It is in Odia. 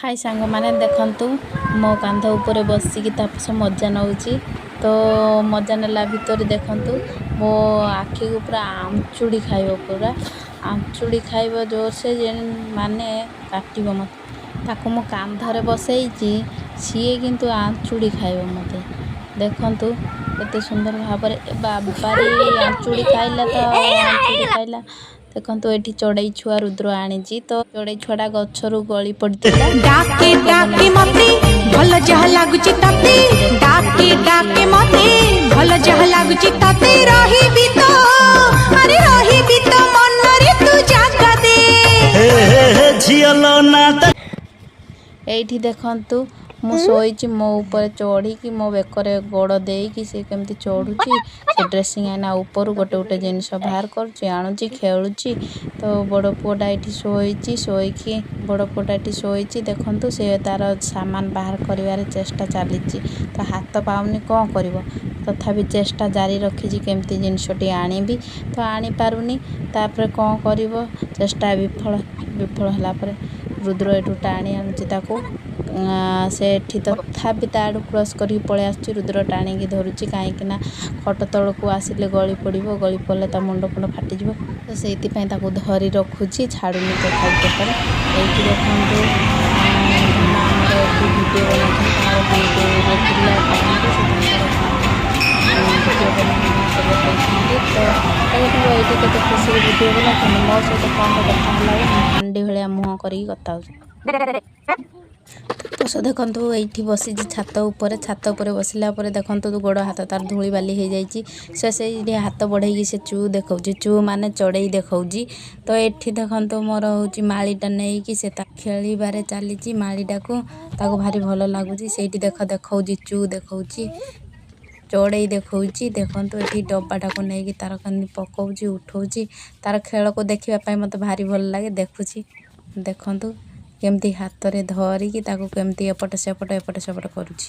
ହାଇ ସାଙ୍ଗମାନେ, ଦେଖନ୍ତୁ, ମୋ କାନ୍ଧ ଉପରେ ବସିକି ତାପସ ମଜା ନେଉଛି। ତ ମଜା ନେଲା ଭିତରେ ଦେଖନ୍ତୁ, ମୋ ଆଖିକୁ ପୁରା ଆଞ୍ଚୁଡ଼ି ଖାଇବ, ପୁରା ଆଞ୍ଚୁଡ଼ି ଖାଇବ ଜୋରସେ ଯେ ମାନେ କାଟିବ ମୋତେ। ତାକୁ ମୁଁ କାନ୍ଧରେ ବସେଇଛି, ସିଏ କିନ୍ତୁ ଆଞ୍ଚୁଡ଼ି ଖାଇବ ମୋତେ। ଦେଖନ୍ତୁ କେତେ ସୁନ୍ଦର ଭାବରେ, ଏ ବାବାରେ, ଆଞ୍ଚୁଡ଼ି ଖାଇଲା ତ, ଆଞ୍ଚୁଡ଼ି ଖାଇଲା। ଦେଖନ୍ତୁ, ଏଠି ଚଢ଼େଇ ଛୁଆ ରୁଦ୍ର ଆଣିଛି। ତ ଚଢ଼େଇ ଛୁଆଟା ଗଛରୁ ଗଳି ପଡ଼ିଥିଲା। ଡାକେ ତ ଡାକେ ପବନରେ ମତେ, ତାକୁ ନେଇ ଭଲ ଯାହା ଆସିଛନ୍ତି। ଲାଗୁଛି ତ ତତେ। ଏଠି ଦେଖନ୍ତୁ, ଡାକେ ଡାକେ ମତେ, ଭଲ ଯାହା ଲାଗୁଛି ତତେ। ରହିବି ତ, ତାପସଙ୍କୁ ଦେଖନ୍ତୁ ଆରେ କେମିତି ରହିବି ତ ମନରେ, ତୁ ଜାଗା ଦେ। ହେ ହେ ହେ, ଝିଅ ଲୋ ନା। ଏଇଠି ଦେଖନ୍ତୁ, ମୁଁ ଶୋଇଛି, ମୋ ଉପରେ ଚଢ଼ିକି, ମୋ ବେକରେ ଗୋଡ଼ ଦେଇକି ସେ କେମିତି ଚଢ଼ୁଛି। ସେ ଡ୍ରେସିଂ ଆଇନା ଉପରୁ ଗୋଟେ ଗୋଟେ ଜିନିଷ ବାହାର କରୁଛି, ଆଣୁଛି, ଖେଳୁଛି। ତ ବଡ଼ ପୁଅଟା ଏଇଠି ଶୋଇଛି, ଶୋଇକି, ବଡ଼ ପୁଅଟା ଏଠି ଶୋଇଛି। ଦେଖନ୍ତୁ, ସେ ତାର ସାମାନ ବାହାର କରିବାରେ ଚେଷ୍ଟା ଚାଲିଛି। ତ ହାତ ପାଉନି, କ'ଣ କରିବ? ତଥାପି ଚେଷ୍ଟା ଜାରି ରଖିଛି, କେମିତି ଜିନିଷଟି ଆଣିବି। ତ ଆଣିପାରୁନି। ତାପରେ କ'ଣ କରିବ? ଚେଷ୍ଟା ବିଫଳ ବିଫଳ ହେଲା ପରେ ରୁଦ୍ର ଏଠୁ ଟାଣି ଆଣୁଛି ତାକୁ। ସେ ଏଠି ତଥାପି ତା ଆଡ଼ୁ କ୍ରସ୍ କରିକି ପଳେଇ ଆସୁଛି। ରୁଦ୍ର ଟାଣିକି ଧରୁଛି, କାହିଁକି ନା ଖଟ ତଳକୁ ଆସିଲେ ଗଳି ପଡ଼ିବ, ଗଳି ପଡ଼ିଲେ ତା ମୁଣ୍ଡ ଫୁଣ୍ଡ ଫାଟିଯିବ। ତ ସେଇଥିପାଇଁ ତାକୁ ଧରି ରଖୁଛି, ଛାଡ଼ୁନି ତଥାପି ଟୋଟାଲ। ଏଇଠି ଦେଖନ୍ତୁ, ଧନ ଆମର ଏଠି ଭିଡ଼ିଓ ବନାଉଛନ୍ତି। ତାଙ୍କର ୟୁଟ୍ୟୁବରେ ଥିଲା ଆକାଉଣ୍ଟ, ସେ ତାଙ୍କର ଭିଡ଼ିଓ ବନେଇକି ମୋତେ ବତାଇଛନ୍ତି। ତ ଦେଖନ୍ତୁ, ଏଇଠି କେତେ ଖୁସିରେ ଭିଡ଼ିଓ ବନାଉଛନ୍ତି। ମୋ ସହିତ ଫୋନ୍ରେ କଥା ହେଲା ବେଳେ ହାଣ୍ଡି ଭଳିଆ ମୁହଁ କରିକି କଥା ହେଉଛନ୍ତି। ତାପସ ଦେଖନ୍ତୁ, ଏଇଠି ବସିଛି ଛାତ ଉପରେ। ଛାତ ଉପରେ ବସିଲା ପରେ ଦେଖନ୍ତୁ, ଗୋଡ଼ ହାତ ତାର ଧୂଳି ବାଲି ହେଇଯାଇଛି। ସେ ସେଇଠି ହାତ ବଢ଼େଇକି ସେ ଚୁ ଦେଖାଉଛି, ଚୁ ମାନେ ଚଢ଼େଇ ଦେଖାଉଛି। ତ ଏଠି ଦେଖନ୍ତୁ, ମୋର ହେଉଛି ମାଳିଟା ନେଇକି ସେ ତା ଖେଳିବାରେ ଚାଲିଛି। ମାଳିଟାକୁ ତାକୁ ଭାରି ଭଲ ଲାଗୁଛି। ସେଇଠି ଦେଖ, ଦେଖାଉଛି, ଚୁ ଦେଖାଉଛି, ଚଢ଼େଇ ଦେଖାଉଛି। ଦେଖନ୍ତୁ, ଏଠି ଡବାଟାକୁ ନେଇକି ତାର କେମିତି ପକଉଛି, ଉଠଉଛି। ତାର ଖେଳକୁ ଦେଖିବା ପାଇଁ ମୋତେ ଭାରି ଭଲ ଲାଗେ, ଦେଖୁଛି। ଦେଖନ୍ତୁ, କେମିତି ହାତରେ ଧରିକି ତାକୁ କେମିତି ଏପଟ ସେପଟ ଏପଟ ସେପଟ କରୁଛି।